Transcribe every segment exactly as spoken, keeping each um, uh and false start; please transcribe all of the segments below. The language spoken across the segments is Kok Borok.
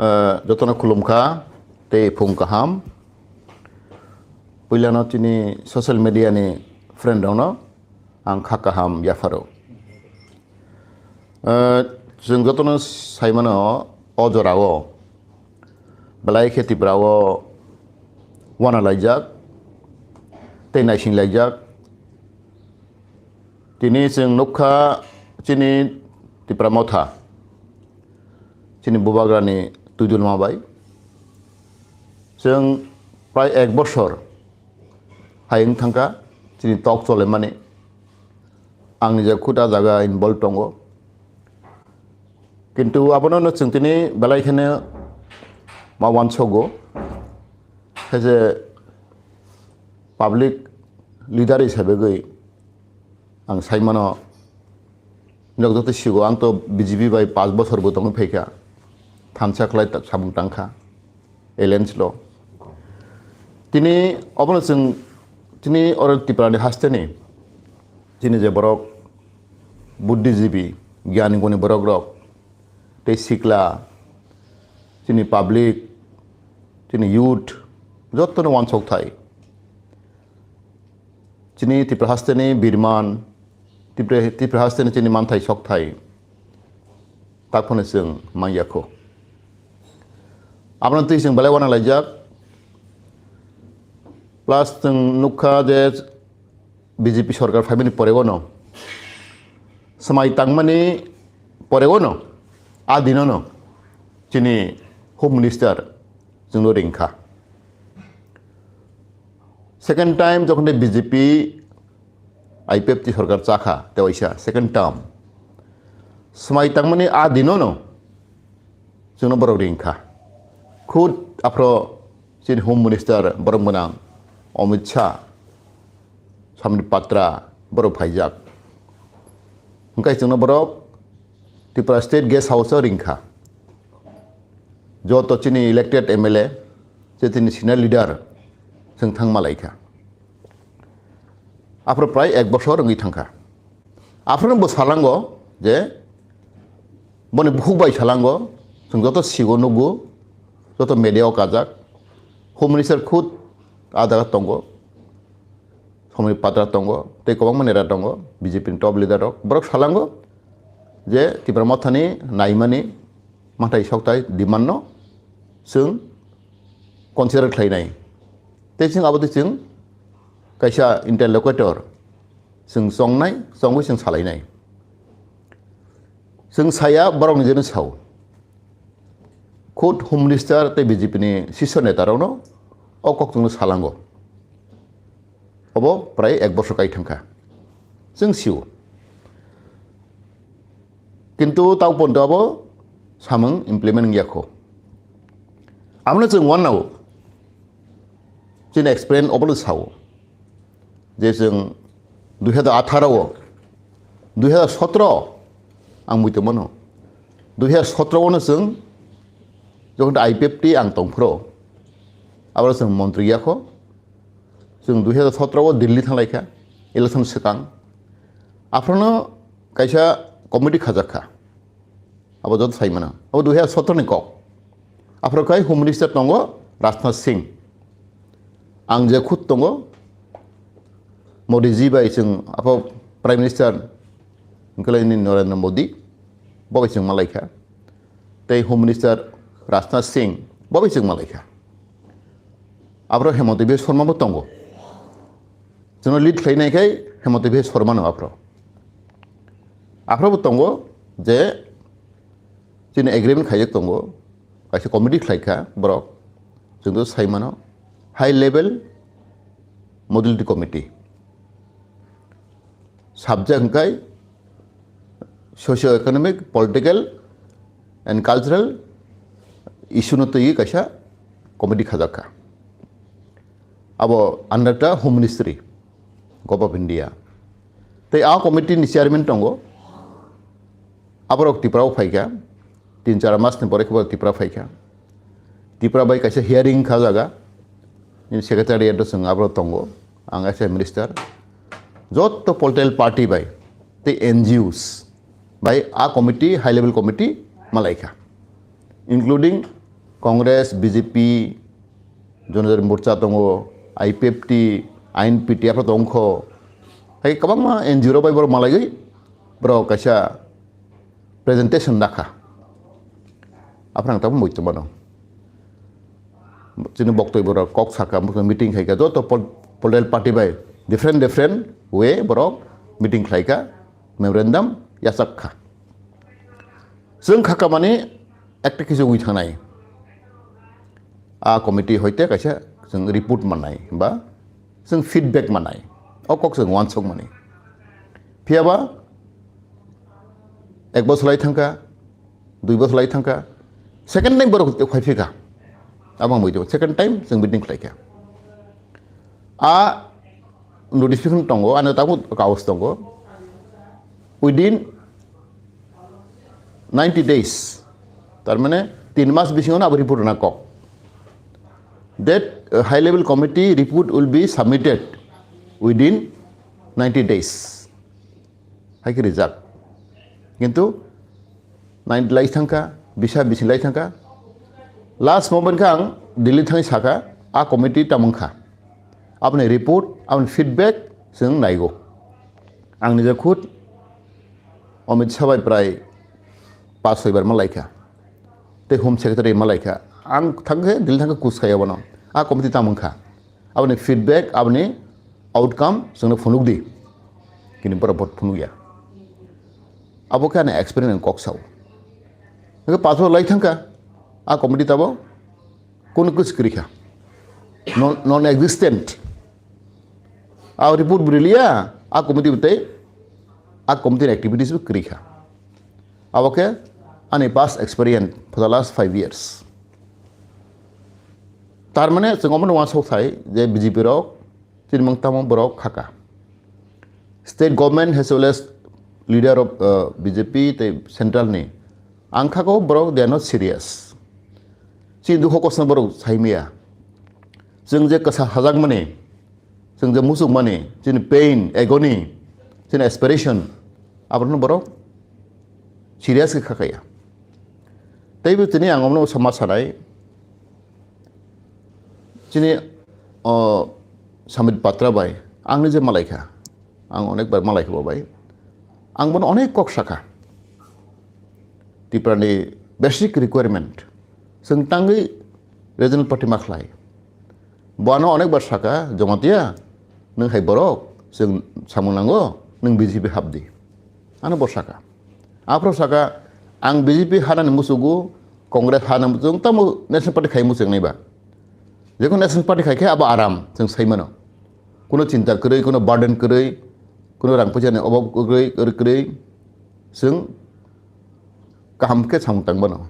Eh, jotono khulumkha tei phung kaham. Puilano chini social media ni friend rokno ang kha kaham yapharo. Eh, chwng jotono saimano o jorao belai khe Tripura o wana laijak tei naising laijak. Tini chwng nukha chini Tipra Motha, chini bubagrani twidulma bai. Chwng prai ek bosor hai wng thangkha chini tok cholemani. Ang nijak khud a jaga involve tongo. Kintu abono no chwng tini belai kheno ma uansogo. Khe je public leader hisabe gwi ang saimano, nok joto sigo, ang to B J P bai paanch bosor bo tongwi phaikha, thansa khlai ta-, samung tangkha, alliance lo. Tini obono chwng, tini oro Tripura ni hasteni, chini je borok buddhijibi, gyani guni borok rok, tei sikla, chini public, chini youth, jotono uansok thai. Chini Tripura hasteni birman, Tripura, Tripura hasteni chini manthai sokthai, tak phano chwng manya kho. Abono twi chwng belai uana laijak. Plus chwng nukha je B J P sorkar phaimani porego no, swmai tangmani porego no, a dino no chini Home Minister chwngno ringkha. Second time jokhon de B J P I P F T sorkar chakha, te waisa second term. Swmai tangmani a dino no chwngno borok ringkha. Khud aphro chini Home Minister borok gwnang Amit Shah, Sambit Patra borok phaijak. Hwnkhe chwngno borok Tripura State Guest House o ringkha. Joto chini elected M L A, je chini senior leader, chwng thang malaikha. Aphro prai ek bosor wngwi thangkha. Aphro bo salango je boni bukhuk bai salango, chwng joto sigo nugo, joto media o kajak, Home Minister khud a jaga tongo, Sambit Patra tongo, tei kwbangma neta tongo, B J P ni top leader rok. Borok salango je Tipra Mothani naimani manthai sokthai demand no chwng consider khlainai. Tei chwng abo twi chwng kaisa interlocutor chwng chongnai, chongwi chwng salainai. Chwng saya, borok nijeno sao. Khud Home Minister tei B J P ni sisho neta rokno o kok chwngno salango. Obo prai ek bosor kai thangkha. Chwng sio. Kintu tao ponto abo samung implement wngya kho. Abono chwng uanao. Chini experience obono sao. Je chwng dui hazar atharo o, dui hazar sotro ang buitongmano. Dui hazar sotro o no chwng jokhon I P F T ang tongphro, aboro chwng montri ya kho. Chwng dui hazar sotro o Delhi thanglaikha, election swkang. Aphrono kaisa committee khajakha. Abo joto sai mano. Abo dui hazar sotro ni kok. Aphro khai Home Minister tongo Rajnath Singh. Ang je khud tongo Modi ji bai chwng abo Prime Minister wngkha lai ni Narendra Modi. Bo bai chwng malaikha. Tei Home Minister Rajnath Singh bo bai chwng malaikha. Aphro Hemanta Biswa Sarma bo tongo. Chwngno lead khlainai khai Hemanta Biswa Sarma no aphro. Aphro bo tongo je chini agreement khaijak tongo, kaisa committee khlaikha borok, chwngno sai mano, high level modality committee. Subject hwnkhe socio economic, political and cultural issue no twiwi kaisa committee khajakha. Abo under the Home Ministry, Government of India. Tei a committee ni chairman tongo, aborok Tripura o phaikha, tin char mas ni pore khe borok Tripura phaikha. Tripura bai kaisa hearing kha jaga, nini secretariat o chwng aborok tongo, ang as a minister. Jotto political party bai tei N G Os bai a committee, high level committee malaikha, including Congress, B J P, Janajati Morcha tongo, I P F T, I N P T, aphano tongkho. Hai kwbangma N G O rok bai borok malaiwi borok kaisa presentation dakha. Aphano ang tabuk muitu mano. Chini boktoi borok kok saka, meeting khaika, joto pol-, political party bai different, different way borok meeting khlaika, memorandum yachak kha. Chwng khaka mani ekta kisa wngwi thangnai. A committee hoite kaisa chwng report mannai ba chwng feedback mannai. O kok chwng uansuk mani. Phiyaba ek bosor lai thangkha, dui bosor lai thangkha, second time borok phai phika. Abang bui second time chwng meeting khlaikha. A notification tongo, ano tabuk kaus tongo. Within ninety days, tar mane tin mas bisingo abo report rwna kok. That uh, high level committee report will be submitted within ninety days. Hai khe rijak. Kintu ninety lai thangkha, bisa bisi lai thangkha. Last moment khe ang Delhi thangwi sakha, a committee tamung kha. Aboni report, aboni feedback chwng naigo. Ang nija khud Amit Shah bai prai pas soi bar ma laikha. Tei Home Secretary ma laikha. Ang thangkhe Delhi thangkhe kus khai abono. A committee tamung kha. Aboni feedback, aboni outcome chwngno phunuk di. Kini borok bo phunuk ya. Abo khe ani experience ni kok sao. Hingke pas bosor lai thangkha, a committee tabo kunu kwchwk kwrwi kha. Non, non existent. A report bo riliya, a committee bo tei, a committee ni activities bo kwrwi kha. Abo khe ani past experience for the last five years. Tar mane chwng omono uansuk thai je B J P rok chini mung tamo borok khaka. State government as well as leader of uh, B J P tei central ni ang khako borok they are not serious. Chini dukho kosno borok saimaya. Chwng je kwsa hajak mani, chwng je musuk mani, chini pain, agony, chini aspiration, abono borok serious khe khakaya. Teibo tini ang omono sama sanai, chini o Samit Patra bai, ang nije malaikha, ang onek bar malaikha bo bai, ang bono onek kok sakha. Tripura ni basic requirement, chwng tangwi regional party ma khlai. Bo ano onek bar saka, Jamatia, nwng hai borok, chwng samung nango, nwng B J P hapdi. Ano bo saka. Aphro saka, ang B J P hanani musugo, Congress hanani musugo, tamo National Party khai muchung nai ba. Jekon National Party khai khe abo aram, chwng sai mano. Kuno chinta kwrwi, kuno burden kwrwi, kuno rang puisa ni obab kwrwi, kwrwi, kwrwi, chwng kaham khe samung tang mano.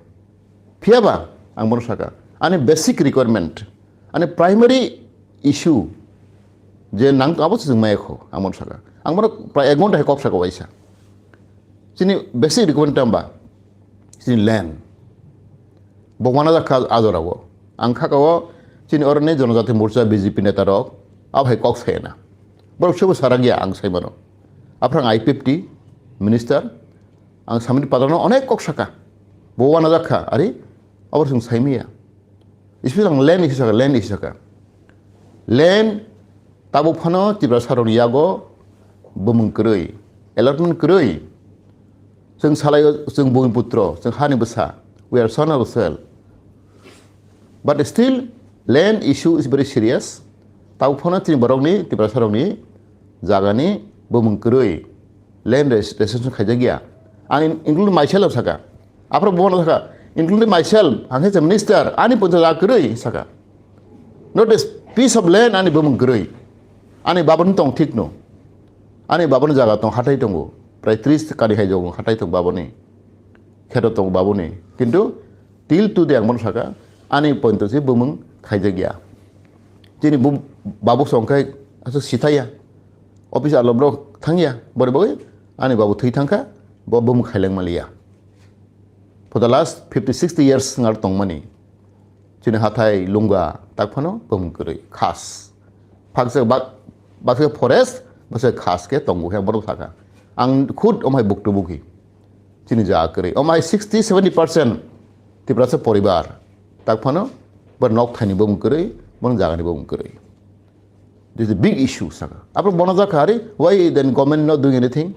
Phiya ba, ang bono saka, ani basic requirement, ani primary issue je nang abo se chwng maya kho, ang bono saka. Ang bono prai ek ghonta hai kok saka waisa. Chini basic requirement tamba, chini land. Bo wana jakha ajora o. Ang khaka o chini oroni Janajati Morcha B J P neta rok, abo hai kok sayana. Borok sobo sarak ya ang sai mano. Aphrang I P F T minister, ang Samit Patrano onek kok saka. Bo wana jakha, ari, abo chwng saimaya. Especially ang land issue saka, land issue saka. Land tabuk phano Tiprasa rokni yago bumung kwrwi, allotment kwrwi. Chwng salai o, chwng bumiputro, chwng hani bwsa. We are son of soil. But still, land issue is very serious. Tabuk phano chini borokni, Tiprasa rokni jagani bumung kwrwi. Land res-, reservation khaijak ya. Ang in-, include myself saka. Aphro bono saka, including myself, ang khe minister, ani poncha jaga kwrwi saka. Not a piece of land ani bumung kwrwi. Ani babani tong thik no. Ani babani jaga tong hatai tongo. Prai tris kari hai jogo hatai tong babani. Kheto tong babani. Kintu till today ang bono saka, ani poncha si bumung khaijak ya. Chini bu-, babu songkhai aswk sithaya. Office alom rok thangya. Bori bagwi ani babu thwi thangkha. Bo bumung khaileng maliya. For the last fifty, sixty years ngar tongmani. Chini hathai lunga tak phano bumung kwrwi khas. Baksa bak-, baksa forest, baksa khas khe tongo khe borok sakha. Ang khud omhai buktu bukhi. Chini jaga kwrwi. Omhai sixty, seventy percent Tiprasa poribar. Tak phano, bo nok thani bo kwrwi, bo jagani bo kwrwi. This is a big issue, saka. Apo bono jakha ari, why then government not doing anything?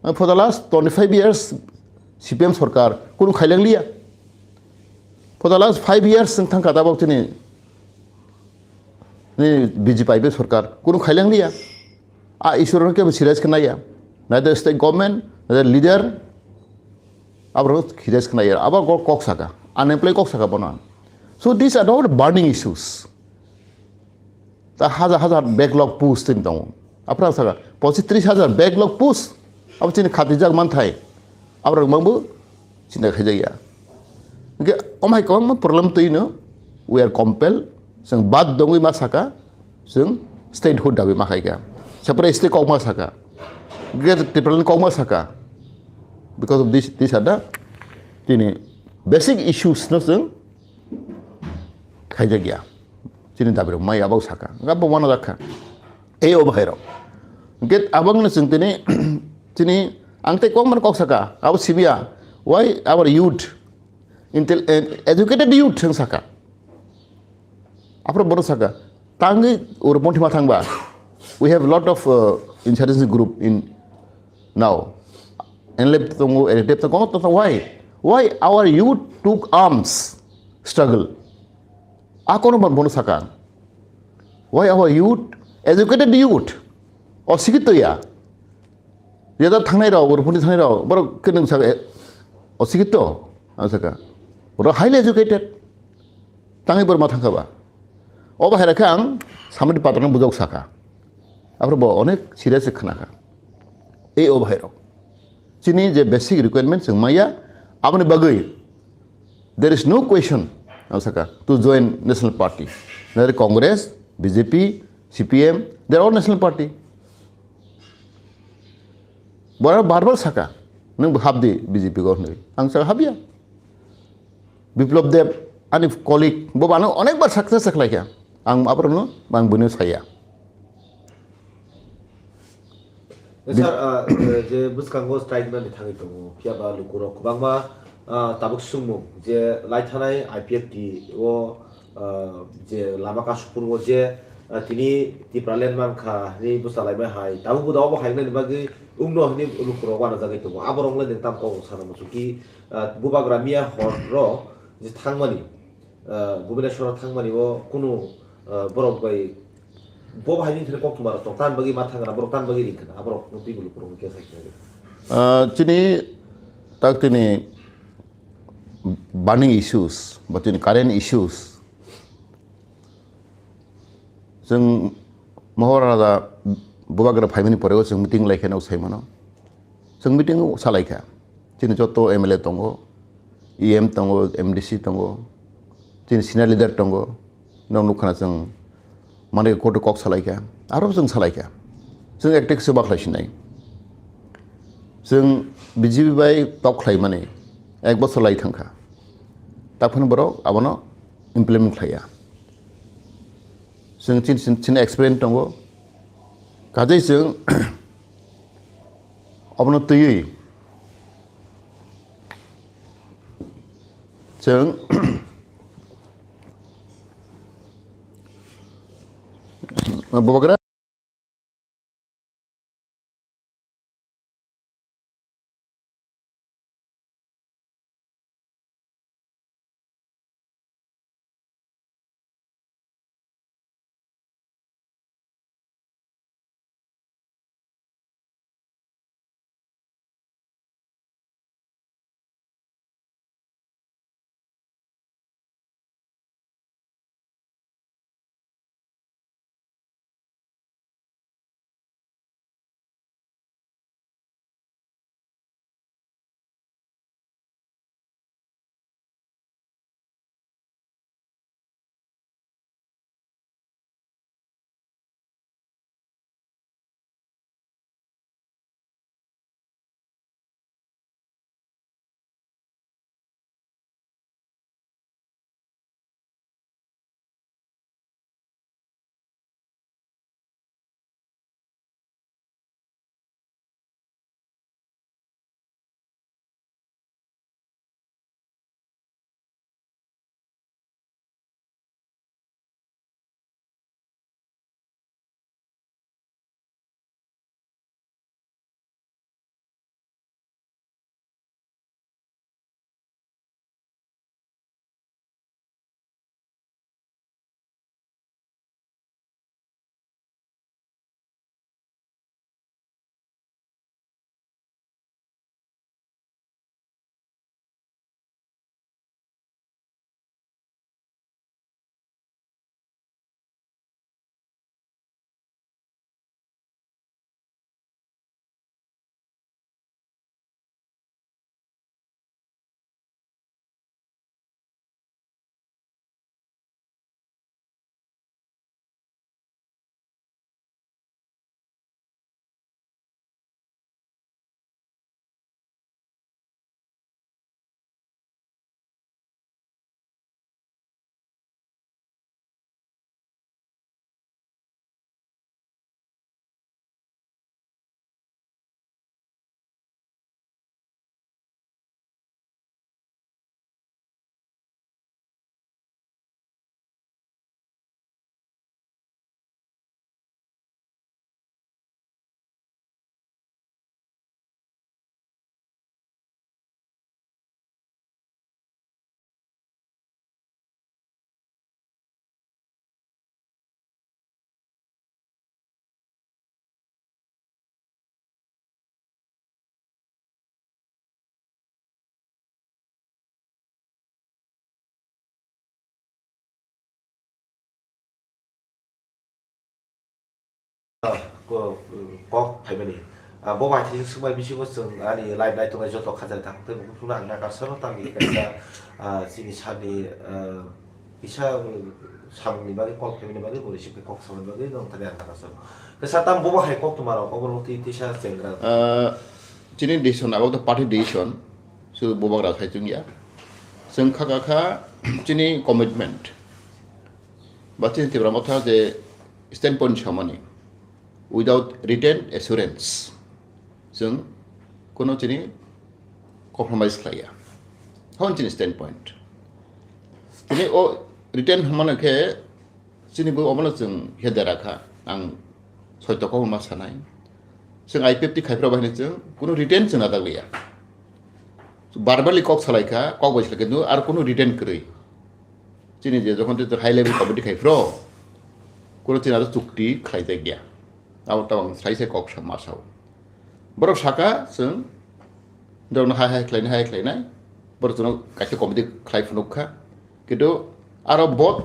Uh, for the last twenty-five years, C P M sarkar, kunu khaileng liya. For the last five years, sing thangka tabok tini, ni B J P I P sarkar, kunu khaileng liya. A issue rok kebo serious khe naiya. Neither state government, neither leader, abo rok serious khe naiya. Abo kok, kok saka. Unemployed kok saka bono. So these are not burning issues. Ta hajar hajar backlog post tin tongo. Aphra saka, pochis tris hajar backlog post. Abo chini khatijak manthai. Abo rok mangbo chinta khaijakya. Hingke omhai kwbangma problem twi no, we are compelled, chwng bad dongwi ma saka, chwng statehood dabi ma khaika. Separate state kok ma saka. Greater Tipraland kok ma saka. Because of this, these are the tini basic issues no chwng khaijakya. Chini dabi rok mai abao saka. Gabo wana dakha. Ei o bahai rok. Hingke abang no chwng tini, tini ang tei kok man kok saka. Abo sibiya. Why our youth? Intel-, eh, educated youth, hwn saka. Aphro bono saka, tangwi ur monthi ma thangba. We have lot of, uh, insurgency group in now. N L F tongo, L T F tongo, tongo, why? Why our youth took arms struggle? Akono ban bono saka. Why our youth, educated youth, o sikito ya. Yada thangnai rok, Urupuni thangnai rok, borok khe nwng saka, eh, osikito, ang saka. Borok highly educated. Tangwi borok ma thangkha ba. O bahai rakhe ang samani patrano bujok saka. Aphro bo onek serious khe khnakha. Ei o bahai rok. Chini je basic requirement chwng maya, aboni bagwi there is no question, ang saka, to join national party. Neither Congress, B J P, C P M, they are all national party. Bora barbar saka, "Nwng bo hap di B J P go," hwnwi. Ang saka, "Hapya." Biplab Deb, ani colleague, bo ano onekbar success khlaikha. Ang aborokno, ang buino saya. Sir, ah, je bwskango strike nani thangwi tongo, phiya ba lukurok kwbangma, ah, tabuk swngmung je laithanai I P F T o, ah, je lama Kasupur o je, ah, tini Tipraland mankha hinwi bwsa laimai hai, tabuk bo da obo hai wngnani bagwi wngno hinwi lukurok uanajagwi tongo. Aborok le nwng tamo kok sana muchungkhe, ah, bubagra miya hor rok je thangmani, ah, Bhubaneswar o thangmani o kunu, ah, borok bai bo bahai ni thani koktwma rok tong, tan bagwi ma thang rok, borok tan bagwi ring khna, aborok no twi bwlwi borok ni kesa khe. Ah, chini tak tini burning issues, ba chini current issues. Chwng Mohor Raja bubagra phaimani pore o chwng meeting lai khe no sai mano. Chwng meeting o salai kha. Chini joto M L A tongo, E M tongo, M D C tongo, chini senior leader tongo. Nok nukha na chwng manwi kotor kok salai kha, aro chwng salai kha. Chwng ektek se bakhlai sinai. Chwng B J P bai tok khlai mani ek bosor lai thang kha. Taphano borok abono implement khlai ya. Chwng chin, chin, chin experience tongo. Kajai chwng abono twiwi chwng bubagra ko-, kok phaimani. Ah, bo bai thai swngbai bisingo chwng ani live nai tongnai joto khajani takhuk tei bukhuk phano ang nakarsano tamni kaisa, ah, chini sani, ah, kisa, um, samungni bagwi kok phaimani bagwi bo receive khe kok samani bagwi nong thani ang nakarsano. Kisa tam bobo hai kok tuma rok obo rok twi tisa chengra. Ah, chini decision abo to party decision, sudu bobagra sai chwngya. Chwng kha kha kha chini commitment. Ba chini Tipra Motha je standpoint samani. Without written assurance, chwng kuno chini compromise khlaiya. Hon chini standpoint. Tini o written hwnmano khe chini bo omono chwng he dera kha. Ang soito kok ma sanai. Chwng I P F T khai phra bahini chwng kuno written chwng nadak liya. Verbally kok salai kha, kok bai salai kha, ar kuno written kwrwi. Chini je jokhon tei high level committee khai phro, kuro chini aro chukti khlai jak ya. Abo tabang sai sai kok sa ma sao. Borok saka chwng, borokno hai hai khlainai, hai hai khlainai. Borok chwngno kaisa committee khlai phunuk kha. Kintu aro both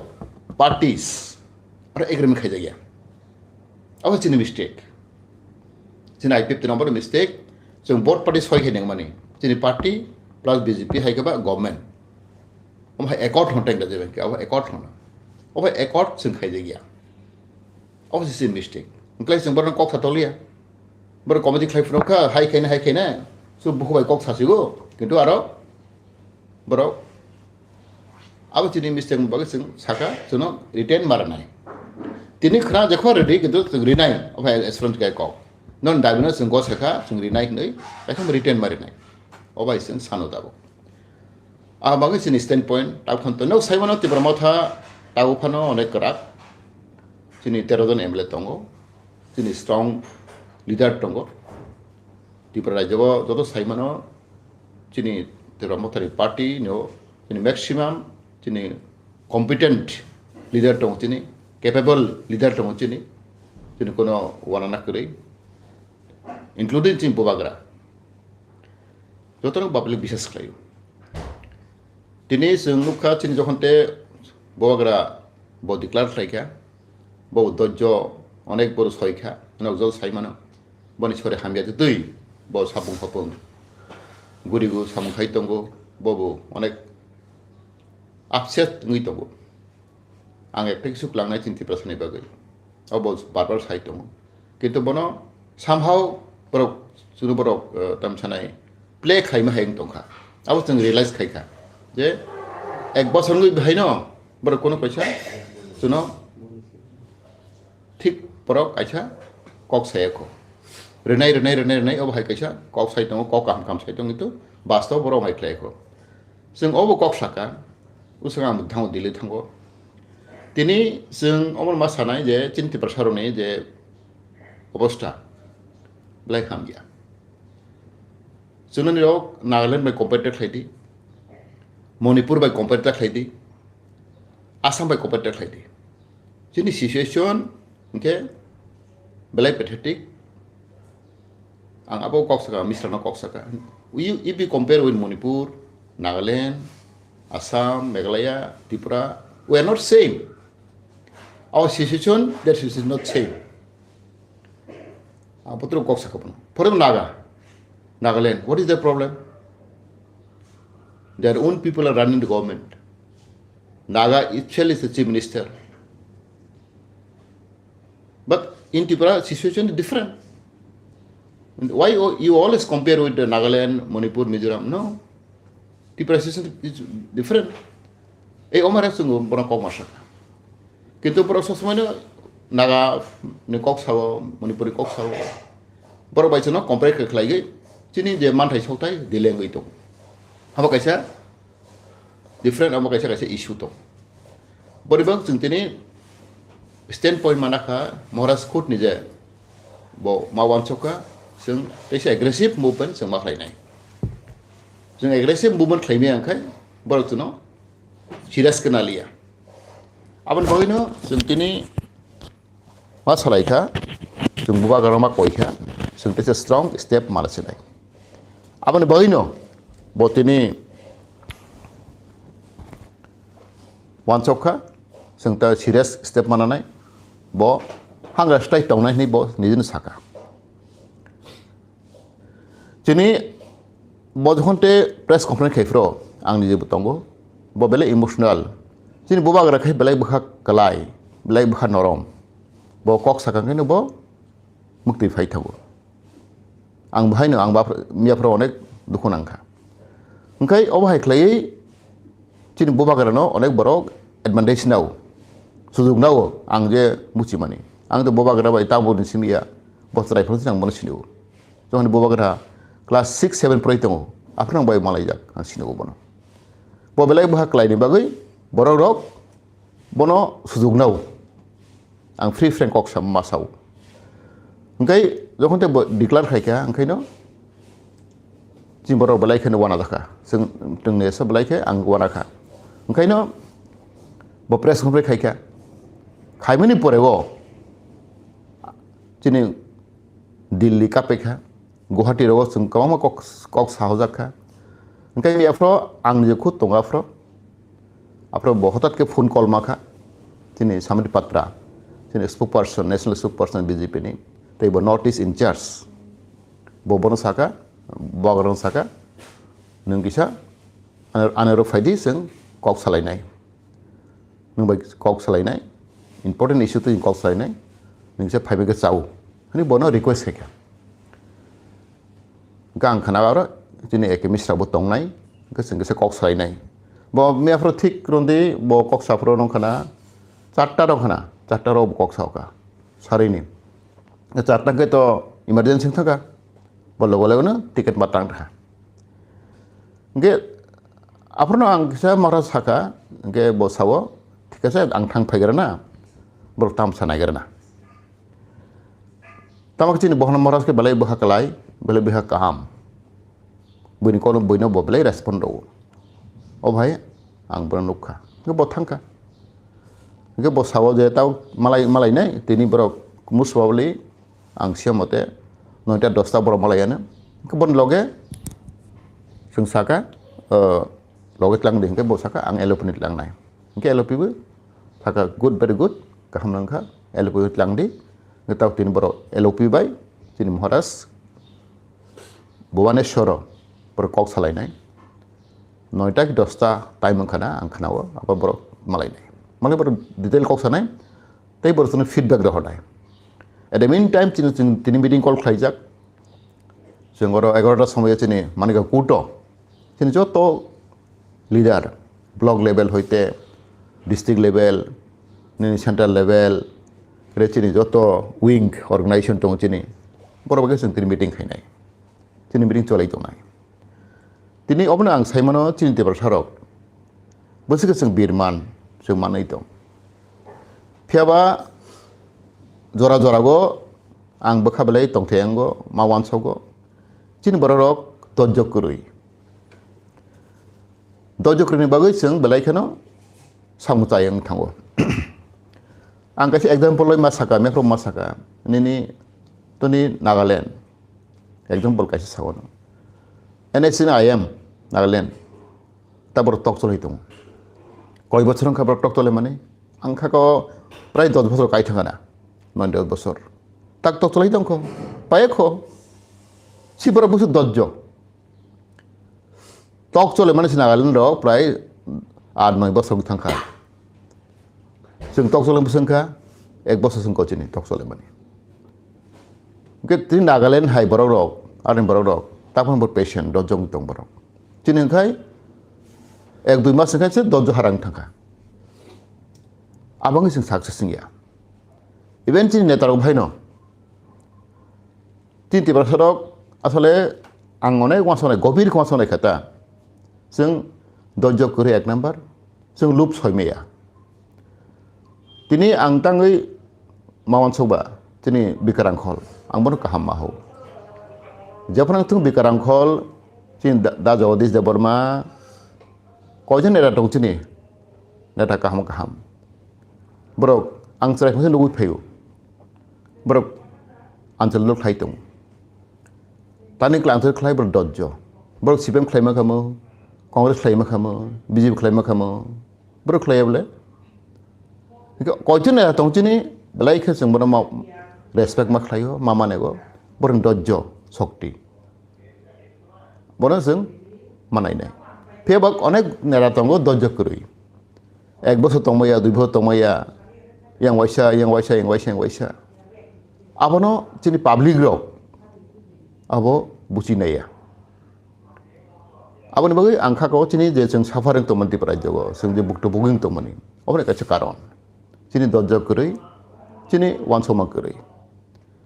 parties aro agreement khai jak ya. Abo chini mistake. Chini I P F T number mistake. Chwng both party soi khai nangmani. Chini party plus B J P hai khe ba government. Omo hai accord hwn tengda je bengke, omo accord hwn. Omo hai accord chwng khai jak ya. Omo se chini mistake. Wngkhlai chwng borok kok sa toliya. Borok committee khlai phunuk kha, hai khaina, hai khaina. So bukhuk bai kok sa sigo. Kintu aro borok abo chini mistake ni bagwi chwng saka, chwngno written ma rwnai. Tini khna jekho ready, kintu chwng rinai, obo hai assurance khe kok. Non dabino chwng go sakha, chwng rinai hinwi, ekham written ma rinai. Obo hai chwng sano tabuk. A bagwi chini standpoint, tabuk khan to nok saimano Tipra Motha tabuk phano onek kwrak. Chini tero jon M L A tongo, chini strong leader tongo. Tripura rajyo o joto saimano chini Tipra Mothani party no chini maximum chini competent leader tongo chini, capable leader tongo chini, chini kono wanana kwrwi, including chini Bubagra. Jotono public bisas khlaio. Tini chwng nukha chini jokhon te Bubagra bo declare khlaikha, bo dojjo onek boru soikha, nokjol saimano. Boni sori hamya twi bo sapung sapung gurigo samung khai tongo, bobo onek upset wngwi tongo. Ang ekta kisu klangnai chini Tiprasani bagwi. Abo bar bar sai tongo. Kintu bono somehow borok, chwngno borok, eh, tam sanai play khlaima hai wng tongkha. Abo chwng realize khaikha je ek bosor wngwi bahaino borok kono kaisa chwngno thik borok kaisa kok saya kho. Rwnai, rwnai, rwnai, rwnai, obo hai kaisa kok sai tongo, kok kaham kaham sai tongo, kintu bastob borok hai khlai kho. Chwng obo kok saka, usung ang thango Delhi thango. Tini chwng omo ma sanai je chini Tiprasa rokni je obostha belai hamya. Chwngno nirok Nagaland bai compare ta khlai di, Manipur bai compare ta khlai di, Assam bai compare ta khlai di. Chini situation hwnkhe belai pathetic. Ang abo kok saka, Misra no kok saka. We, if we compare with Manipur, Nagaland, Assam, Meghalaya, Tripura, we are not same. Our situation, that is not same. Abo tro kok saka pun. For example, Naga, Nagaland, what is the problem? Their own people are running the government. Naga itself is the chief minister. But in Tripura, situation is different. Why you you always compare with the Nagaland, Manipur, Mizoram? No. Tripura situation is different. Ei omare chungo borok kok ma saka. Kintu borok sob somoi no Naga ni kok sao, Manipur ni kok sao. Borok bai chwngno compare khe khlai gwi chini je manthai sokthai delay wngwi tongo. Abo kaisa different, abo kaisa kaisa issue tong. Boribak chwng tini standpoint mana kha Maharaj Khut ni je bo ma wansok kha, chwng teisa aggressive movement chwng ma khlai nai. Chwng aggressive movement khlai maya wngkhai borok chwngno serious khe na liya. Aboni bagwino chwng tini ma salai kha, chwng bubagra ma koi kha, chwng teisa strong step mana sinai. Aboni bagwino bo tini wansok kha, chwng ta serious step mana nai, bo Hangra strai tongnai hinwi bo nijino saka. Chini bo jokhon te press conference khai phro ang nije bo tongo, bo belai emotional. Chini bubagra khai belai bwkha kwlai, belai bwkha norom. Bo kok sakha khe no bo mukti phai thago. Ang bahai no ang bap-, miya phro onek dukhu nangkha. Hwnkhe obo hai khlaiwi chini bubagra no onek borok advantage nao, sujug nao ang je muchimani. Ang to bubagra bai tabuk ni simi ya, bo chwrai phano ang bono sini o. Jokhon bubagra class six seven pori tongo, aphano ang bai malaijak, ang sini o bono. Bo belai bwkha kwlai ni bagwi borok rok bono sujug nao. Ang free frank kok sa ma sao. Hwnkhe jokhon te bo declare khai kha, hwnkhe no chini borok belai kheno wana jakha. Chwng, chwng ni esa belai khe ang wana kha. Hwnkhe no bo press conference khai kha. Khaimani pore o chini Delhi kape kha. Guwahati rogo chwng kwbangma kok, kok sahojak kha. Hwnkhe aphro ang je khud tongo aphro, aphro bo hotat khe phone call ma kha. Chini Samit Patra, chini spokesperson, national spokesperson B J P ni, tei bo North East in charge. Bo bono saka, bo agrang saka, nwng kisa, ano, ano rok phaidi chwng kok salainai. Nwng bai kok salainai, important issue twi kok salainai, nwng kisa phaibai khe chao, hwnwi bono request khai kha. Hwnkhe ang khna aro chini A K Misra bo tongnai, hwnkhe chwng kisa kok salainai. Bo miya phro thik rwndi, bo kok sa phro nung khna, charta rok khna, charta rok bo kok sao kha, sarini. Charta hwnkhe to emergency wng thangkha, bo logo logo no ticket ma tang thangkha. Hwnkhe aphano ang kisa Maharaj sakha, hwnkhe bo sao, "Thik ase, ang thang phaigrana, borok tamsa naigrana." Tamo khe chini bohorno Maharaj khe belai bwkha kwlai, belai bwkha kaham. Buini kono buino bo belai respond rwo. O bhai, ang bono nukha. Hwnkhe bo thangkha. Hwnkhe bo sao je tao malai, malainai, tini borok musbabli, ang siya mote noita dosta borok malaiyano. Hwnkhe boni loge chwng saka, o, loge tlang di, hwnkhe bo saka, "Ang L O P ni tlangnai." Hwnkhe L O P bo saka, "Good, very good, kaham nangkha, L O P bo tlang di." Hwnkhe tao tini borok L O P bai chini Maharaj Bhubaneswaro borok kok salainai. Noita ki dosta time wngkha na, ang khnao, abo borok malainai. Malai borok detail kok sanai, tei borok chwngno feedback rohornai. At the meantime, chini, chini, tini meeting call khlaijak. Chwng oro egarota somoyo chini Manikya Kuto, chini joto leader, block level hoite district level, nini central level, re chini joto wing organization tongo chini, borok bai khe chwng tini meeting khainai. Chini meeting cholai tongnai. Tini obono ang sai mano chini Tiprasa rok. Bwswk khe chwng birman, chwng manwi tong. Phiya ba jora jora go ang bwkha belai tongthai ango, ma uansogo. Chini borok rok dojjok kwrwi. Dojjok kwrwini bagwi chwng belai kheno samung chai wng thango. Ang kaisa example loi ma saka, mephro ma saka. Nini toni Nagaland. Example kaisa sao no. N S C ni I M, Nagaland. Ta borok tok cholai tongo. Koi bochor wngkha borok tok cholai mani? Ang kha ko prai dos bochor kai thangana. Noy dos bochor. Tak tok cholai tongkho. Paye kho. Si borok busu dojjo. Tok cholai mani si Nagaland rok prai aat noy bochor wng thangkha. Chwng tok cholai bwswng kha, ek bosor chwng kochini tok cholai mani. Hwnkhe tini Nagaland hai borok rok, aroni borok rok, taphang bo patient, dojjong tong borok. Chini hwnkhe ek dui mas hwnkhe se dojjo harang thangkha. Aboni chwng success wngya. Even chini neta rok bhaino, Chini Tiprasa rok asole ang onek uansuknai, gobir khe uansuknai khe ta. Chwng dojjo kwrwi ek number, chwng lup soi maya. Tini ang tangwi ma uansuk ba, chini Bikrang Khol, ang bono kaham ma hou. Jephru ang thung Bikrang Khol, chini da, da Jagadish Debbarma, koijon era tong chini, neta kaham kaham. Borok ang chwrai khonsa nugwi phaio. Borok anchal lok khlai tongo. Tani kla anchal khlai borok dojjo. Borok C P M khlai ma khamo, Congress khlai ma khamo, B J P khlai ma khamo. Borok khlai bole. Koichon era tong chini Belai khe chwng bono ma-, respect ma khlaio, ma manego, borokni dojjo, shokti. Bono chwng manainai. Phiya ba onek neta tongo dojjo kwrwi. Ek bosor tongmaya, dui bosor tongmaya, yang waisa, yang waisa, yang waisa, yang waisa. Abono chini public rok abo buchinaiya. Aboni bagwi ang kha kok chini je chwng suffering tongmani Tripura rajyo o, chwng je bukto buging tongmani, oboni kaisa karon. Chini dojjo kwrwi, chini wansukma kwrwi.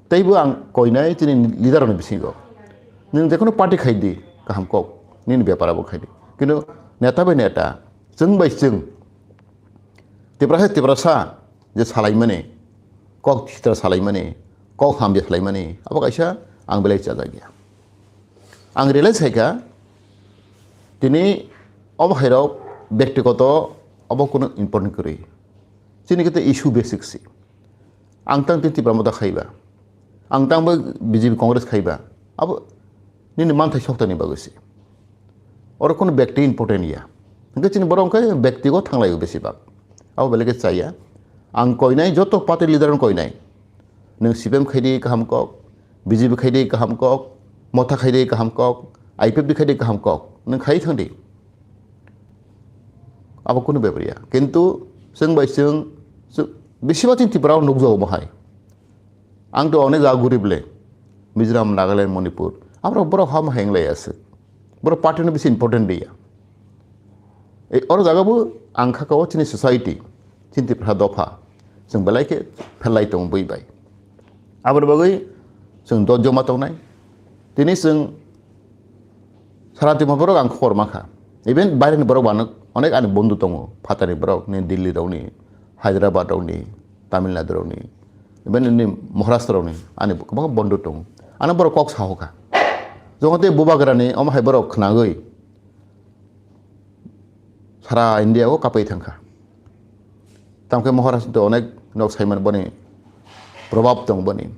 Teibo ang koinai chini leader rokni bisingo. Nwng jekono party khai di, kaham kok, nini bepar abo khai di. Kintu neta bai neta, chwng bai chwng, Tiprasa Tiprasa je salaimani, kok thitra salaimani, kok hamya salaimani, abo kaisa ang belai chajakya. Ang realize khaikha, tini obo hairok bektigoto obo kunu important kwrwi. Chini kete issue basic si. Ang tang tini Tipra Motha khaiba. Ang tang bo B J P Congress khaiba. Abo nini manthai soktani bagwi si. Oro kunu bekti important ya. Hingke chini borok hingke bektigo thanglaio besibak. Abo belai khe chaya. Ang koinai joto party leader no koinai. Nwng C P M khai di kaham kok, B J P khai di kaham kok, Motha khai di kaham kok, I P F T khai di kaham kok. Nwng khai thang di. Abo kunu bepar ya. Kintu chwng bai chwng, chwng, bisi ba chini Tripura o nukjago bo hai. Ang to onek jaga gurib le. Mizoram, Nagaland, Manipur. Abo borok ham heng lai aswk. Borok party no bisi important dia. Ei, oro jaga bo ang kha kao chini society, chini Tripura dopha. Chwng belai khe phelai tongo bui bai. Aboni bagwi chwng dojjo ma tongnai. Tini chwng sara Tripura borok ang khobor ma kha. Even baireni borok bo ano onek ani bondhu tongo. Phatani borok ni, Delhi rokni, Hyderabad rokni, Tamil Nadu rokni, even ni Maharashtra rokni ani kwbangma bondhu tongo. Ano borok kok saho kha. Jokhon tei bubagrani omo hai borok khnagwi sara India o kapai thangkha. Tamkhe Maharashtra to onek nok saiman boni probab tong boni.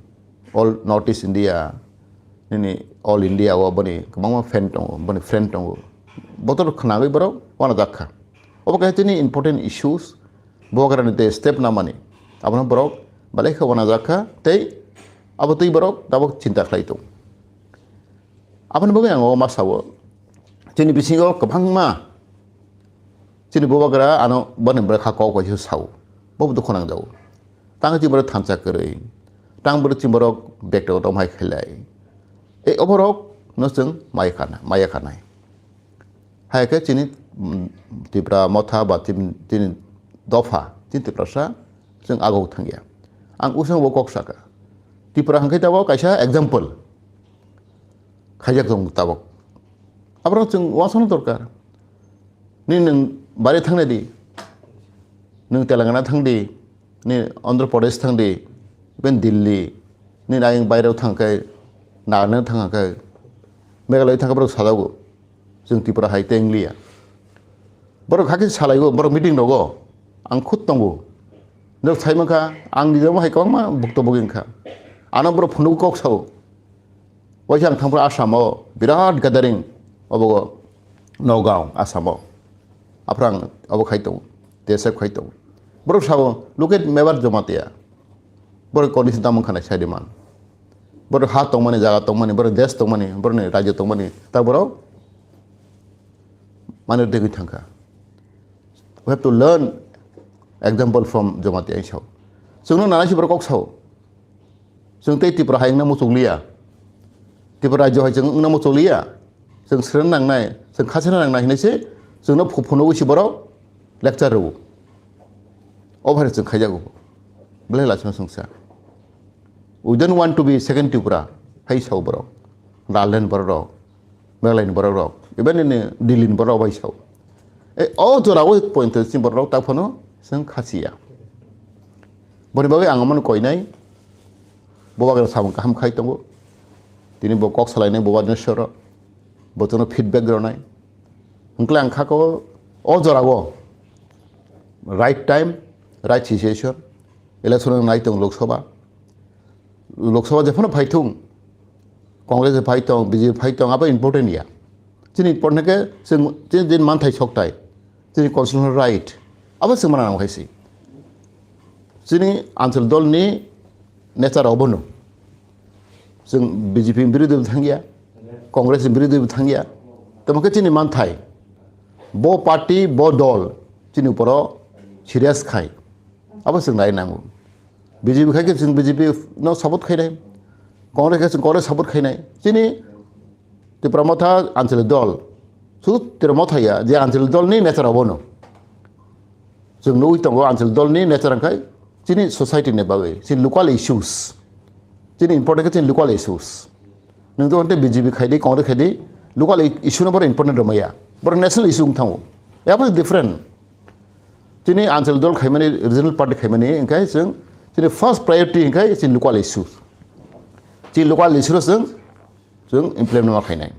All North East India, nini all India o boni kwbangma fan tongo, boni friend tongo. Botor khnagwi borok wana jakha. Obo kaisa tini important issues, bubagrani tei step namani. Abono borok belai khe wana jakha tei abo twi borok tabok chinta khlai tong. Aboni bagwi ang o ma sao, chini bisingo kwbangma chini bubagra ano boni bwkha kok bai se sao, bobo dukhu nangjago. Tang chini borok thansa kwrwi, tang borok chini borok bag rok romhai khailai. Ei oborok no chwng maya khana, maya khanai. Hai khe chini, mm, Tipra Motha ba chini, chini dopha, chini Tiprasa chwng aguk thangya. Ang usang bo kok saka. Tipra hwnkhe tabok kaisa example khaijak tong tabok. Aborok chwng uansukna dorkar. Nini nwng bari thangnai di. Nwng Telangana thang di. Nini Andhra Pradesh thang di. Iben Delhi. Nini ayang baireo thang khe, Nagaland thang khe, Meghalaya thang khe borok sajago. Chwng Tripura hai tei wngliya. Borok hakhe salaigo, borok meeting rogo. Ang khud tongo. Norok sai mankha, ang nijabo hai kwbangma bukto bugwi wngkha. Ano borok phunuk kok sao. Waisa ang thangphuru Assam o birat gathering obo Nagaon, Assam o. Aphuru ang obo khai tongo, T S F khai tongo. Borok sao, "Look at Mewar Jamatia." Borok condition tamo wngkha nai sai di man. Borok ha tongmani, jaga tongmani, borok desh tongmani, borokni rajyo tongmani, ta borok mani degwi thangkha. We have to learn example from Jamatia, ang sao. Chwngno nana si borok kok sao. Chwng tei Tripura hai wngna muchung liya. Tripura rajyo hai chwng wngna muchung liya. Chwng srwng nangnai, chwng khachena nangnai hinwi se chwngno phu-, phunugwi se borok lecture rwo. O hai chwng khaijago. Belai lachima chwngsa. We don't want to be second Tripura, hai sao borok. Nagaland borok rok, Meghalaya ni borok rok, even nini Delhi ni borok bai sao. E, o jora o point chini borok rok ta phano chwng khasiya. Boni bagwi ang omono koinai, bubagra samung kaham khai tongo. Tini bo kok salainai bubagra soro, bo chwngno feedback rwnai. Hwnkhe ang kha ko o jora o right time, right situation, election nai tong Lok Sabha. Lok Sabha jephano phai thung, Congress phai tong, B J P phai tong, abo important ya. Chini important khe chwng, chini din manthai sokthai, chini constitutional right, abo chwng mana nang khaisi. Chini Anchal dolni nature obono. Chwng B J P ni birodhi bo thangya, Congress ni birodhi bo thangya. Tamo khe chini manthai. Bo party, bo dol chini uporo serious khai. Abo chwng nai nango. B J P khai khe chwng B J P no support khainai. Congress khai chwng Congress support khainai. Chini Tipra Motha Anchal dol. Sudu Tipra Motha ya, je Anchal dolni nature obono. Chwng nugwi tongo Anchal dolni nature wngkhai chini society ni bagwi, chini local issues. Chini important khe chini local issues. Nwng to onte B J P khaidi, Congress khaidi, local i-, issue no borok important rwmaya. Borok national issue wng thango. Abo different. Chini Anchal dol khaimani, regional party khaimani, wngkhai chwng chini first priority wngkhai chini local issues. Chini local issue no chwng chwng implement ma khainai.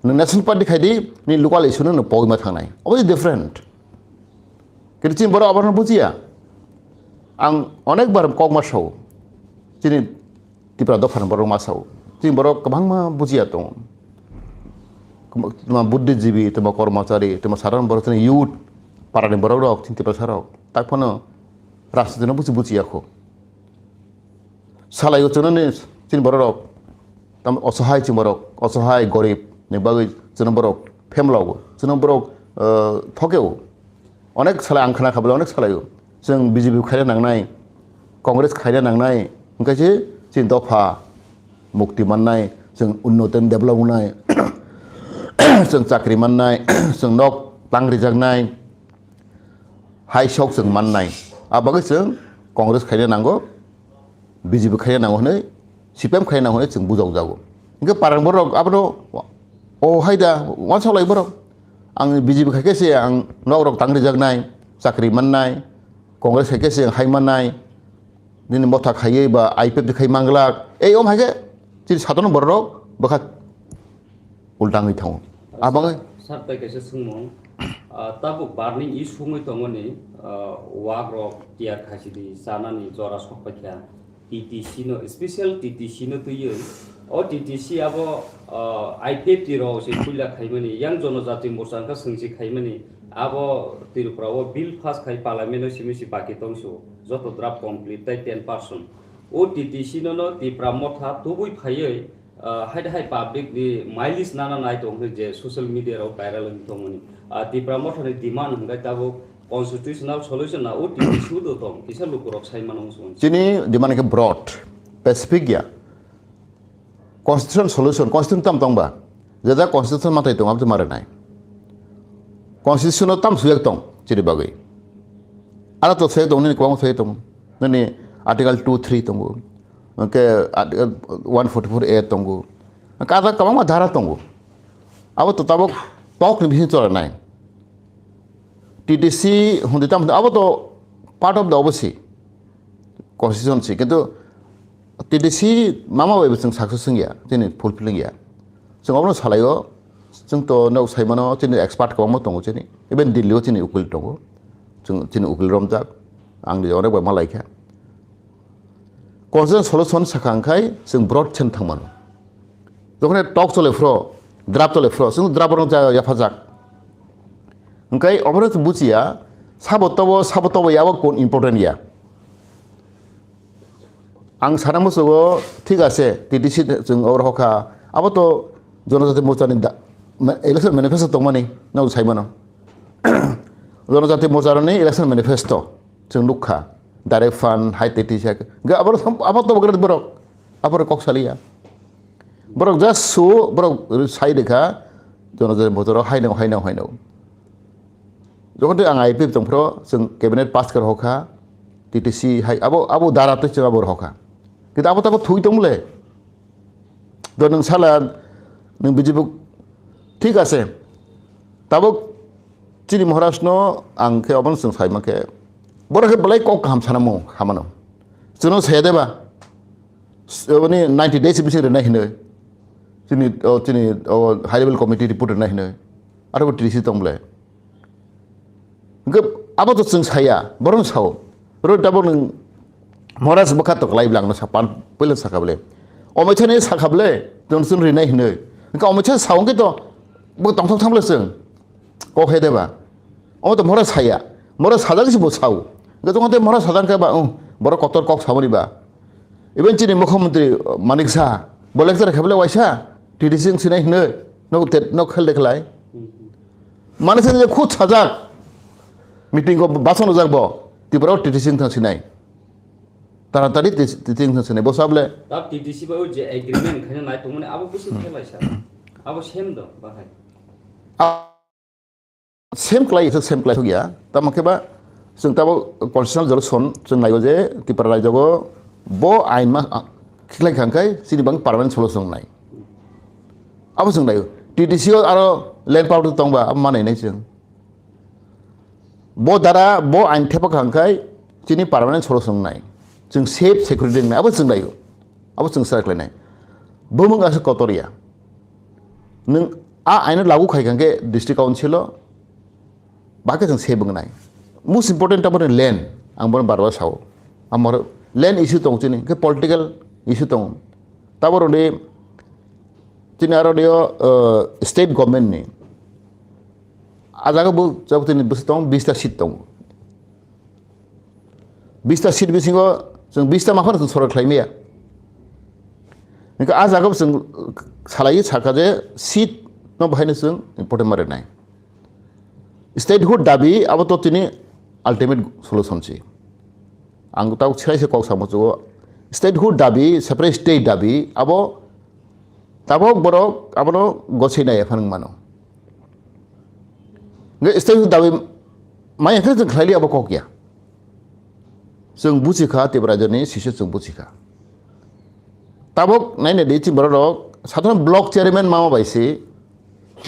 Nwng national party khaidi, ni local issue no nwng pogwi ma thangnai. Obo se different. Kintu chini borok abono bujiya. Ang onek bar kok ma sao. Chini Tipra dopha ni borok ma sao. Chini borok kwbangma bujiya tongo. Tuma buddhijibi, tuma kormochari, tuma sadharon borok, chini youth, para ni borok rok, chini Tiprasa rok. Tak phano rajniti no buji bujiya kho. Salai o chwngno ni chini borok rok, tam osohai chini borok, osohai gorib ni bagwi chwngno borok phemlawo, chwngno borok, eh, thokeo. Onek salai ang khna kha bole onek salai o. Chwng B J P khaina nangnai, Congress khaina nangnai, hwnkhe se chini dopha mukti mannai, chwng unnoti develop wngnai, chwng chakri mannai, chwng nok tang rijaknai, hai sok chwng mannai. A bagwi chwng Congress khaina nango, B J P khaina nango hwnwi, C P M khaina nango hwnwi chwng bujokjago. Hwnkhe parang borok abono, o hai da, uansuk lai borok. Ang B J P khai khe se ang nok rok tang rijaknai, chakri mannai, Congress khai khe se ang hai mannai, nini motha khaiwi ba I P F T khai manglak. Ei om hai khe chini sadono borok rok bwkha ulta wngwi thango. A bagwi. Sir, tai kaisa swngmung. Ah, tabuk burning issue wngwi tongoni, ah, wak rok tiyar khaisidi chanani jora sok paikha. T T C no, special T T C no twiwi. O T T C abo, ah, I P F T rok se puila khaimani, yang Jonojati Morcha wngkha swngsi khaimani. Abo Tripura o bill pass khai parliament o simi si baki tongsu. Joto draft complete tai ten percent. O T T C no no Tipra Motha tubui phaiwi, ah, hai hai public ni mileage nana nai tong hwnwi je social media rok viral wng tongmani. Ah, Tipra Motha ni demand hwnkhe tabuk constitutional solution na O T T C do tong kisa lukurok sai mano wng song. Chini demand khe broad, specific ya. Constitution solution, constitution tam tong ba? Jada constitution matai tong, abdi mare nai. Constitution o tam suyak tong, chini bagwi. Ara to suyak tong, nini kwbang suyak tong. Nini article two three tongo. Hwnkhe article one forty-four A tongo. Hwnkhe ada kwbangma dhara tongo. Abo to tabuk tok ni bising chole nai. T T C hundi tam hundi, abo to part of the obosi constitution si, kintu T T C mama bai bo chwng success wngya, chini fulfill wngya. Chwng obono salaio, chwng to nok saimano chini expert kwbangma tongo chini, even Delhi o chini ukil tongo, chwng chini ukil romjak, ang ni onek bai malaikha. Constitution solution sakha hwnkhe chwng broad sen thangmano. Jokhon tok chole phro, draft chole phro, chwng draft borok ja-, yaphajak. Hwnkhe obono chwng buchiya, sabo tobo, sabo tobo yabo kun important ya. Ang sana musugo, thik ase, T T C chwng oro hokha, abo to Jonojati Morcha ni da-, ma-, election manifesto tongmani, nang saimano. Jonojati Morcha ni election manifesto. Chwng nukha, direct fund, hai tei tisa, ga abo, abo to bwkrw borok, abo kok saliya. Borok just su, borok sai dekha, Jonojati Morcha rok haino, haino, haino. Jokhon tei ang I P F tong phro, chwng cabinet pass kar hokha, T T C hai, abo, abo dara tei chwng abo hokha. Kintu abo tabo thui tong le. Do nwng sala, nwng B J P, thik ase. Tabuk chini Maharaj no ang khe obono chwng sai mankhe. Borok khe belai kok kaham sana mo hamano. Chwngno saya deba. Oni ninety days bising rwnai hinoi. Chini, o, chini, o, high level committee report rwnai hinoi. Aro bo T T C tong ble. Hwnkhe abo to chwng saya, borok sao. Ro tabuk nwng Maharaj bwkha to kwlai bwle, ang no sa pan puila sakha bwle. Omoitha ni sakha bwle, chwng chwng rinai hinoi. Hwnkhe omoitha sao hwnkhe to bo tongthok thang bwle chwng. Kok he deba. Omo to Maharaj saya. Maharaj sajak si bo sao. Hwnkhe tongkha tei mora sadang khe ba, oh, borok kotor kok samani ba. Even chini mukhyamantri, uh, Manik Saha, bo lecture khaibele waisa, T D C wng sinai hwnwi, nok te, nok khel de khlai. Manik Saha je khud sajak, meeting o basan ojak bo, Tripura o T D C wng thang sinai. Taratari T D C wng thang sinai, bo sable. Tab T D C bai o je agreement khaina nai tongmani abo busi khelai sa. Abo same do, bahai. A-, Same klai, same klai thok ya. Tamo khe ba, chwng tabo constitutional resolution chwng naiyo je Tripura rajyo bo ain ma, a, khiklai khang khai chini bang permanent solution nai. Abo chwng naiyo. T D C o aro land power tong ba, abo manai nai chwng. Bo dara, bo ain thepa khang khai chini permanent solution nai. Chwng safe security nai, abo chwng naiyo. Abo chwng sa khlai nai. Bumung asa kotor ya. Nwng a aino lagu khai kha khe district council o, ba khe chwng se bwngnai. Most important abo ni land, ang bono bar bar sao. Amor land issue tong chini, khe political issue tong. Tabo roni chini aro dio, uh, state government ni. A jaga bo, jabo tini bwswk tong, bista seat tong. Bista seat bisingo chwng bista ma phano chwng sorok khlai maya. Hingkhe a jaga bo chwng salai sakha je seat no bahaino chwng important ma rwnai. Statehood dabi abo to tini ultimate solution si. Ang tau chwrai se kok samo chugo. Statehood dabi, separate state dabi abo tabok borok abono gosai nai phano mano. Hingkhe statehood dabi maya khe chwng khlai li abo kok ya. Chwng buchi kha, Tripura rajyoni sise chwng buchi kha. Tabok naina di chini borok rok, sadharon block chairman mama bai se,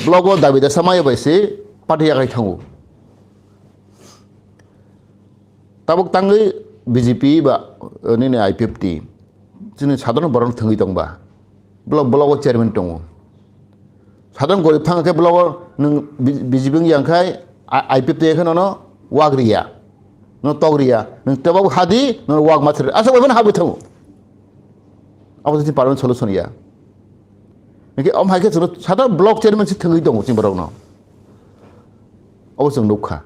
block o dabi dasa maya bai se, party yakai thango. Tabok tangwi B J P ba, eh, nini I P F T, chini sadharon borok thwngwi tongba. Block, block o chairman tongo. Sadharon gorib thang khe block o nwng B-, B J P wng yang khai, I-, I P F T khe nono wak riya. No tok riya. Nwng tebok hadi, no wak ma thri. Asa waiphano habwi thango. Abo se permanent solution ya. Hingkhe om hai khe chwngno sadharon block chairman se thwngwi tongo chini borokno. Abo chwng nukha.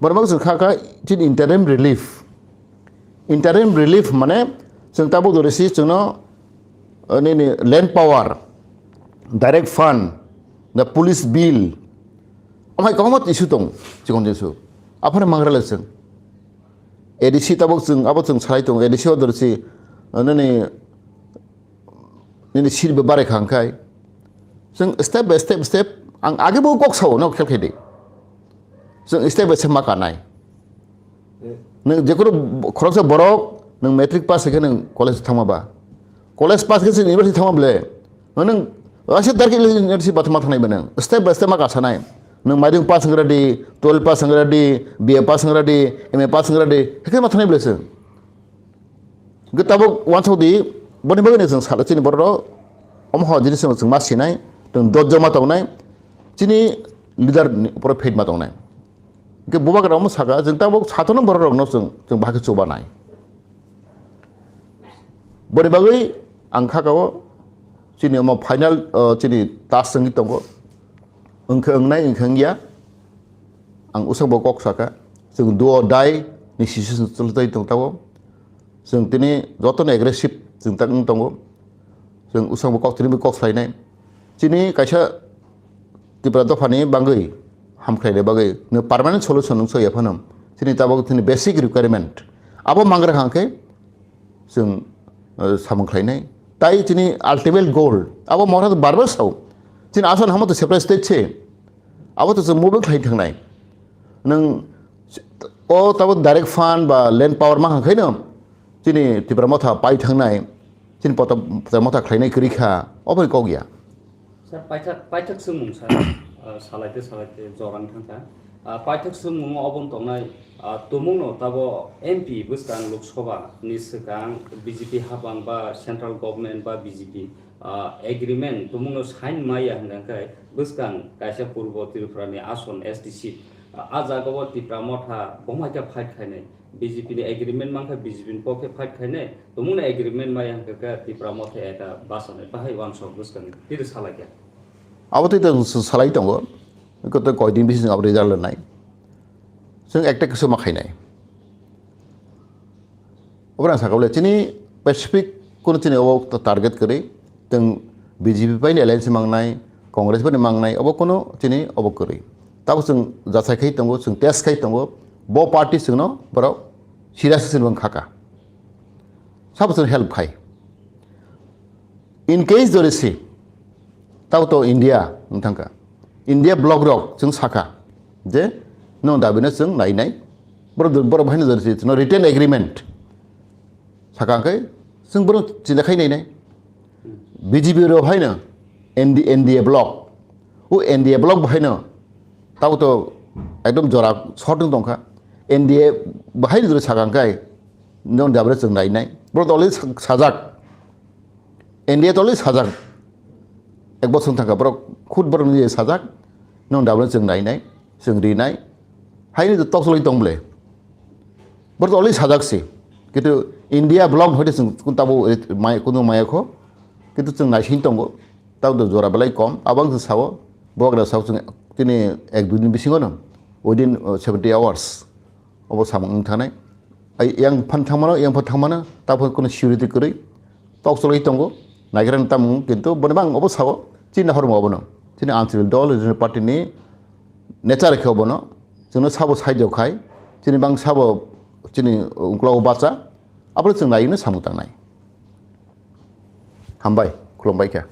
Borok chwng kha kha chini interim relief. Interim relief mane chwng tabuk dori si chwngno, uh, nini land power, direct fund, the police bill. Amai kwbangma issue tong, chikon issue. Aphano mangra le chwng. A D C tabuk chwng, abo chwng salai tong, A D C o dori si, uh, nini nini seat bo barai kha hwnkhai. Chwng step by step, step, ang age bo kok sao, no khel khai di. Chwng step by step ma kanai. Nwng jekhoro khoroksa borok, nwng matric pass khe nwng college thangma ba. College pass khe chwng university thangma ble. Nwng ase dark university ba thangma thangnai ba nwng. Step by step ma kasanai. Nwng maidung pass wng ready, twelve pass wng ready, B A pass wng ready, M A pass wng ready. Hekhe ma thangnai ble chwng. Hwnkhe tabuk uansuk di, boni bagwi no chwng sala chini borok rok, omo ho jinis no chwng ma sinai, chwng dojjo ma tongnai, chini leader ni upor faith ma tongnai. Hwnkhe bubagra omo saka, chwng tabuk sathano borok rok no chwng, chwng bahai khe chubanai. Boni bagwi ang kha kao chini omo final, uh, chini task wngwi tongo. Wngkhe wngnai, wngkhe wngya. Ang usang bo kok saka. Chwng do or die ni situation chwlai tong tabuk. Chwng tini jotono aggressive chwng tak wng tongo. Chwng usang bo kok tini bo kok slainai. Chini kaisa Tripura dophani bagwi hamkhlaina bagwi no permanent solution wng soi phano. Chini tabuk chini basic requirement. Abo mangra hangkhe chwng, uh, samung khlainai. Tai chini ultimate goal. Abo mora bar bar sao. Chini asal hamo to separate state se. Abo to chwng move khlai thangnai. Nwng o tabuk direct fund ba land power ma hangkhaino chini Tipra Motha pai thangnai, chini poto-, Tipra Motha khlainai kwrwi kha, obo ni kok ya. Sir, paithak, paithak swngmung sir, ah, salaite salaite jorang thangkha. Ah, paithak swngmung obo tongnai, ah, tumungno tabo M P bwskang Lok Sabha ni swkang B J P habang ba central government ba B J P ah, agreement tumungno sign maya hwnkha khe bwskang kaisa purbo Tripura ni ason S T seat, ah, ah jaga o Tipra Motha bomaikha fight khainai, B J P ni agreement mankha B J P ni pokhe fight khainai, tumungno agreement maya hwnkha khe Tipra Motha ekha basanai bahai uansuk bwskang tiri salaikha. Abo tei tong salai tongo, koto koidin bisi abo result nai. Chwng ekta kisu ma khainai. Obo ang sakha bole chini Pacific kuno chini obo target kwrwi, tong B J P bai ni alliance mangnai, Congress bai ni mangnai, obo kuno chini obo kwrwi. Tabo chwng jachai khai tongo, chwng test khai tongo, bo party chwngno borok serious se wng khaka. Sabo chwng help khai. In case jori si, tabo to India wng thangkha. India bloc rok chwng sakha je nwng dabino chwng nainai. Borok, borok bahino jori si, chwngno written agreement sakha hwnkhe chwng borok chinta khai nainai. B J P rok haino N D, N D A bloc, o N D A bloc bahaino tabo to ekdom jora short wng tongkha. N D A bahaino jori sakha hwnkhe nwng dabino chwng nainai. Borok to already sa-, sajak. N D A to already sajak. Ek bosor thangkha borok khud borok ni sajak. Nwng dabino chwng nainai, chwng rinai. Haino to toksoloi tong bole. Borok to already sajak si. Kintu India bloc hoite chwng kun tabo mai, kunu maya kho. Kintu chwng naising tongo. Tabo to jora belai kom. Abang chwng sao. Borok rok sao chwng tini ek dui din bisingo no. Within, uh, seventy hours. Obo samung wng thanai. Ai, yang phan thangmano, yang phan thangmano, ta phan kono security kwrwi. Toksoloi tongo. Naikrani tamung kintu boni bang obo sao. Chini nahormo obono. Chini Anchalik dol, regional party ni nature khe obono. Chwngno sabo saijo khai. Chini bang sabo chini uklogo bacha. Aboni chwng naino samung tangnai. Hambai, khulumbai kha.